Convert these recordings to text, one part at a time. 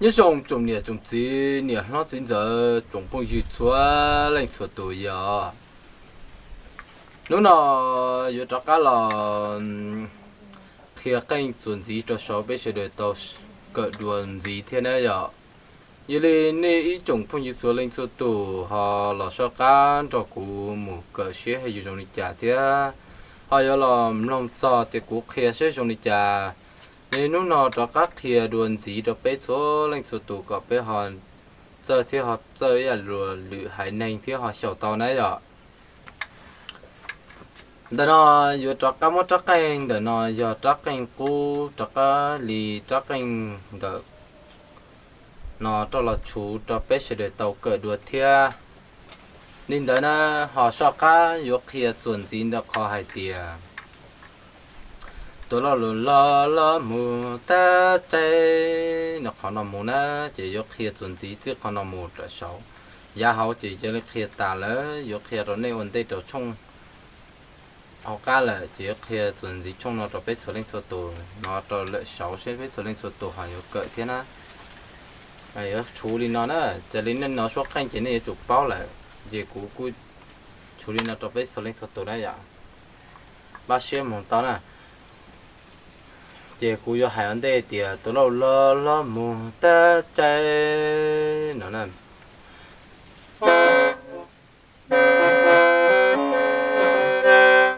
Nyob zoo tsoom niam tsoom txiv, niam hlob txiv ntxawm, tsoom phooj ywg txhua leej txhua tus yom. Hnub no yuav rov qab los qhia qeej txuas ntxiv rau saum peb sawv daws tau kawm dua ntxiv thiab na yom. Yog li nej ib tsoom phooj ywg txhua leej txhua tus ho los soj qab nrog kuv mus kawm seb yuav zoo li cas thiab ho yuav los mloog txog tias kuv qhia seb zoo li cas. Yog li hnub no rov qab qhia dua ntxiv rau peb txhua leej txhua tus kom peb ho txawj thiab ho txawj ib yam luag lwm haiv neeg thiab ho xyaum tau na yom. Ntawm no yuav rov qab muab rab qeej ntawm no yog rab qeej qub rov qab li rab qeej ntawm no rov los tshuv rau peb sawv daws tau kawm dua thiab. Li ntawd na, ho soj qab yuav qhia txuas ntxiv ntawm qhov hais tias tus lauj lus los los mus tab tsaib no, qhov no mus na, ces yuav qhia txuas ntxiv txij qhov no mus rau saud. Yav hauv ces yog li qhia tas lawm, yuav qhia rau nej ua ntej rau tshooj hauv qab lawm, ces yuav qhia txuas ntxiv tshooj no rau peb txhua leej txhua tus no rau lawm saud seb peb txhua leej txhua tus ho yuav kawm thiab na. Yuav tshuv li no na, raws li nej no suab qeej ces nej yuav tsum paub lawm, ces kuv kuj tshuv li no rau peb txhua leej txhua tus na yom. Npaj siab mus tau na. Ces kuv yuav hais ua ntej tias tus lauj los los mus tab tsaib no na.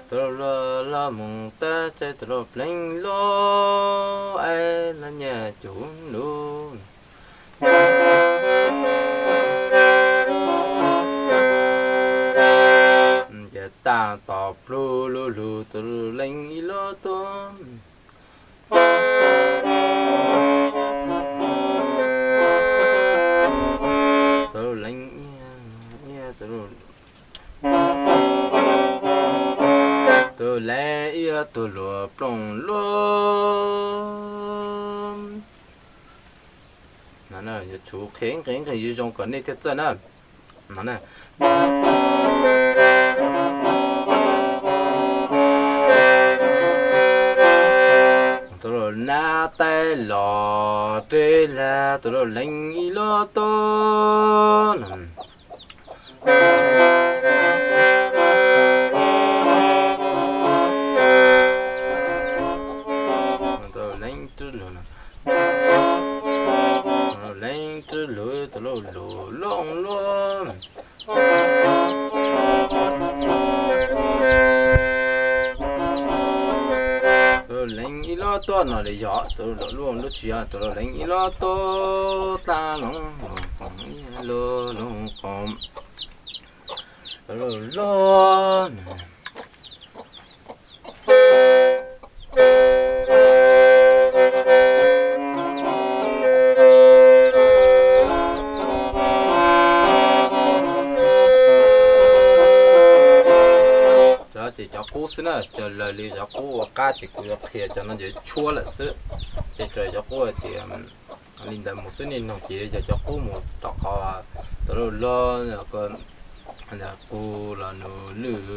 Tus lauj los los mus tab tsaib, tus lauj pleev lub es los nyiaj cuv lug. Ces tag tom plug lug lug, tus lauj leej ib lub tuab. Tus lauj leej ib, tus lauj leej ib tug luas plooj luaj. Yuav tsum qhia ib nqe ib nqe zoo zoo kom nej thiaj txawj na. Tus lauj nab tais los res lag, tus lauj leej ib lub tuab. Tus lauj leej tswb lug, tus lauj leej tswb lug, tus lauj lug looj luaj. Tus lauj leej ib lub tuab no li yog tus lauj lug looj luaj tsis yog, tus lauj leej ib lub tuab tag looj looj qoom, ib lub looj qoom, tus lauj lug. Cov ces cov qub xwb na, raws li cov qub ua qab ces kuv yuav qhia cov no ces tshuab lawm xwb. Ces raws cov qub hais tias li ntawd mus xwb, nej noog ces yog cov qub mus tom qhov tus lauj lug, qub los nws lwj,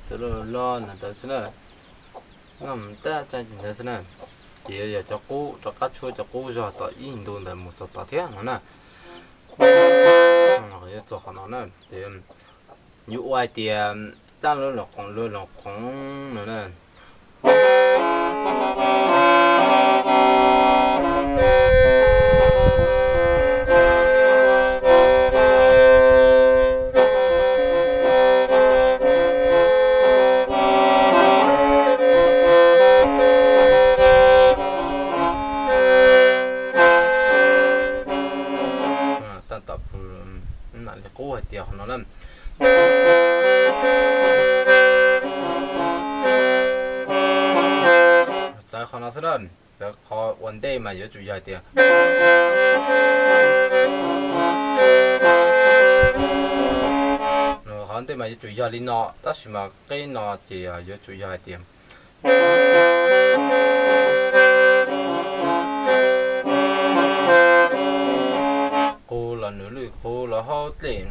tus lauj lug no ntawd xwb na. Ntawd xwb na. Ces yog cov qub rov qab tshuab cov qub zog tom ib ntu ntawd mus xaus tod thiab no na. Yuav txog qhov no na, ces yuav ua hais tias tab lub looj qoom, lub looj qoom no na. Tab tom pw, mam li qub hais tias qhov no na. Txawv qhov no xwb na, txawv qhov ua ntej mas yuav tsum yog hais tias, qhov ntej mas yuav tsum yog li no, tab sis mas qeb no ces yuav tsum yog hais tias qub los nws lwj, qub los hauv dlej.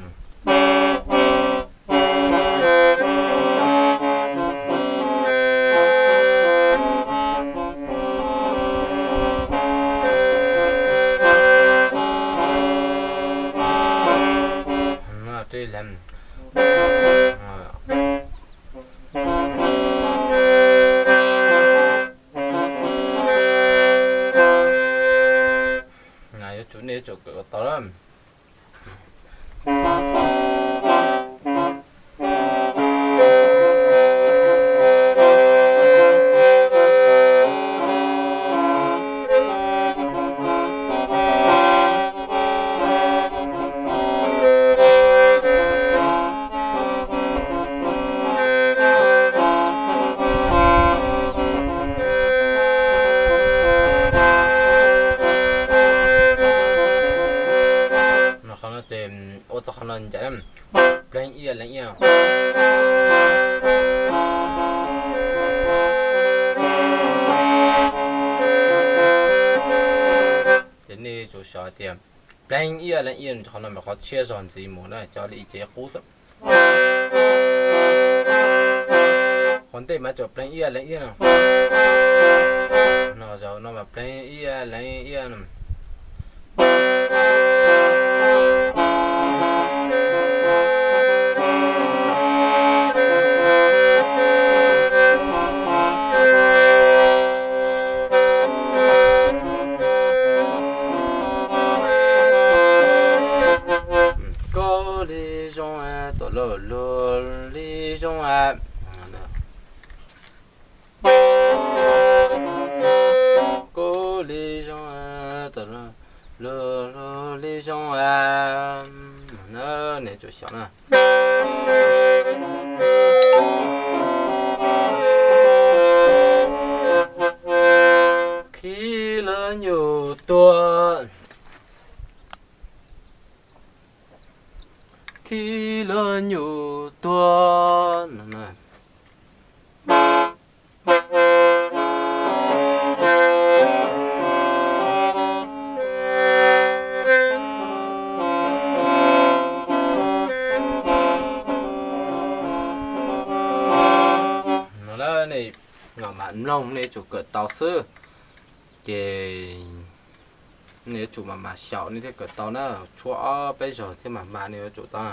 Pleev ib yam leej ib yam, qhov no mas qhov tshiab zog ntxiv mus na, cov li ces qub xwb. Qhov ntej mas tsuas pleev ib yam leej ib yam no. No zaum no mas pleev ib yam leej ib yam no. Koj li zoo, tuaj luag luag li zoo. Koj li zoo, tuaj luag luag li zoo. Nws tsum xyaum na. Khi lawv nyuam tuag, khi lawv nyuam tuag. No nej mam mloog, nej yuav tsum kawm tau xwb. Ces nej yuav tsum mam mam xyaum nej thiaj kawm tau na, tshuab ob peb zaug thiab mam mam nej yuav tsum tau.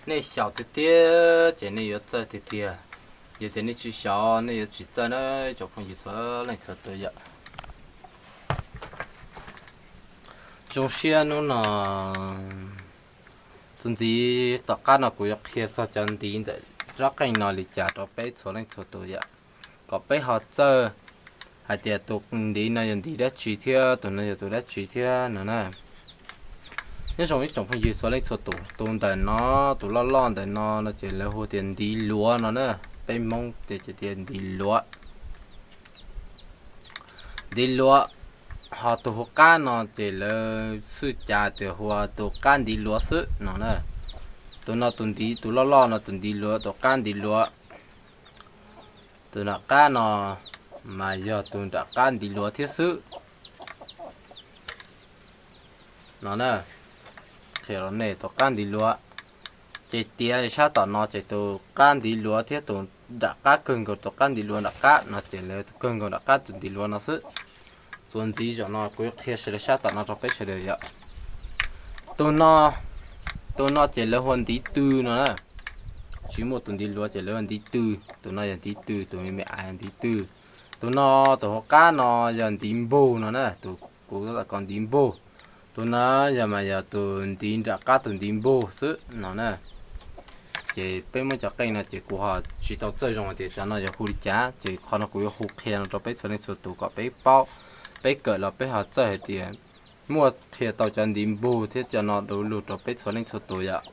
Nej xyaum tiag tiag ces nej yuav txawj tiag tiag. Yog tias nej tsis xyaum nej yuav tsis txawj na, tsoom phooj ywg txhua leej txhua tus yom. Zoo siab hnub no txuas ntxiv tom qab no kuv yuav qhia txog cov ntiv ntawm zaj qeej no li cas rau peb txhua leej txhua tus yom, kom peb ho txawj hais tias tus ntiv no yog ntiv dab tsi thiab tus no yog tus dab tsi thiab no na. Nyob zoo ib tsoom phooj ywg txhua leej txhua tus, tus ntawm no, tus loj loj ntawm no no ces lawv hu tias ntiv luav no na. Peb Hmoob ces tias ntiv luav. Ntiv luav, ho tus hu qab no ces lawv xwj cav tias hu ua tus qab ntiv luav xwb no na. Tus no tus ntiv, tus loj loj no tus ntiv luav, tus qab ntiv luav. Tus nram qab no mas yog tus nram qab ntiv luav thiab xwb no na. Qhia rau nej tus qab ntiv luav, ces tiav sab tom no ces tus qab ntiv luav thiab tus nram qab kawg nkaus tus qab ntiv luav nram qab no ces lawv kawg nkaus nram qab tus ntiv luav no xwb. Txuas ntxiv zaum no kuv yuav qhia sawv daws sab tom no rau peb sawv daws yom. Tus no, tus no ces lawv hu ua ntiv tw no na. Tsis muaj tus ntiv luav ces lawv hu ua ntiv tw. Tus no yog ntiv tw, tus me me av yog ntiv tw. Tus no, tus hauv qab no yog ntiv npug no na, tus kuv tab tom kov ntiv npug. Tus no yog mas yog tus ntiv nram qab tus ntiv npug xwb no na. Ces peb muab cov qeej no ces kuv ho tsis tau txawj zoo tias cov no yog hu li cas, ces qhov no kuv yuav hu qhia no rau peb txhua leej txhua tus kom peb paub, peb kawm los peb ho txawj hais tias muaj qhia tau cov ntiv npug thiab cov no du lug rau peb txhua leej txhua tus yom.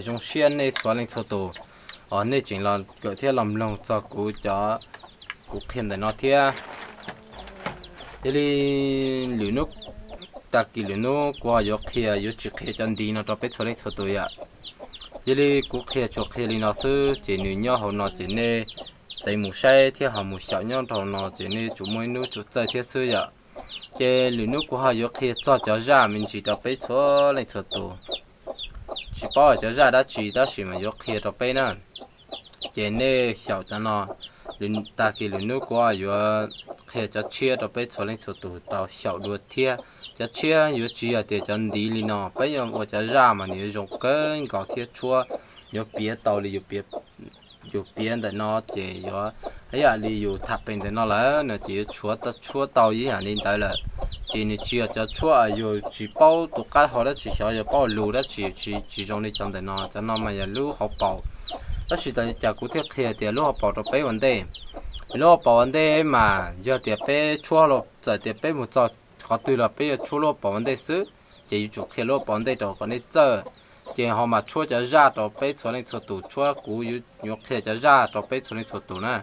Zoo siab nej txhua leej txhua tus, nej tseem los kawm thiab los mloog txog kuv cov, kuv qhia ntawm no thiab. Yog li lwm hnub, tag kis lwm hnub kuv ho yuav qhia, yuav tsis qhia cov ntiv no rau peb txhua leej txhua tus yom. Yog li kuv qhia tsuas qhia li no xwb ces nws nyob hauv no ces nej txeev mus saib thiab ho mus xyaum nyob rau no ces nej yuav tsum muaj ib hnub tsum txawj thiab xwb yom. Ces lwm hnub kuv ho yuav qhia txog cov zaj me ntsis rau peb txhua leej txhua tus. tsis paub cov zaj dab tsi tab sis mas yuav qhia rau peb na. Ces nej xyaum cov no, tag kis lwm hnub kuv yuav qhia cov tshiab rau peb txhua leej txhua tus tau xyaum dua thiab. Cov tshiab yuav tsis yog tias cov ntiv li no, peb yuav ua cov zaj mas nws yuav zoo kawg nkaus thiab tshuab yuav piav tau li yus piav ntawm no ces yuav ib yam li yus tham pem ntawm no lawm no ces yuav tshuab tau ib yam li ntawd lawm. Ces nws tsis yog cov tshuab yus tsis paub tus qab hau dab tsi, xyov yog paub lus dab tsi, tsis zoo li cov ntawm no. Cov no mas yog lub hauv paus. Tab sis cas kuv thiaj qhia tias lub hauv paus rau peb ua ntej. Lub hauv paus ua ntej mas yog tias peb tshuab los txawm tias peb mus txog qhov twg los peb yuav tshuab lub hauv paus ua ntej xwb. Ces yuav tsum qhia lub hauv paus ua ntej rau kom nej txawj. Ces ho mas tshuab cov zaj rau peb txhua leej txhua tus, tshuab kuv yuav qhia cov zaj rau peb txhua leej txhua tus na.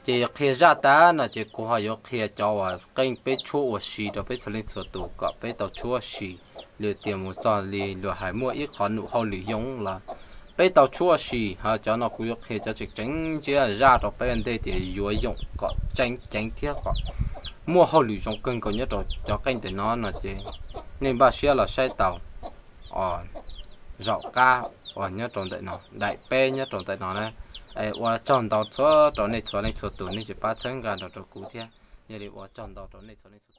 Ces qhia zaj tag no ces kuv ho yuav qhia cov uas qeej peb tshuab ua si rau peb txhua leej txhua tus kom peb tau tshuab ua si. Li tias mus txog li luag hais muaj ib qho num hauj lwm yoo los peb tau tshuab ua si. Ho cov no kuv yuav qhia cov tseem tseem ntsiab zaj rau peb ua ntej tias yuav yoom kom tseem ceev thiab kom muaj hauj lwm zoo kawg nkaus nyob rau cov qeej ntawm no no ces nej npaj siab los saib tau os. Zaum qab uas nyob rau ntawm no, daim peb nyob rau ntawm no na. Ua tsaug ntau txhua rau nej txhua leej txhua tus nej tsis pab txhawb nqa nrog rau kuv thiab. Yog li ua tsaug ntau rau nej txhua leej txhua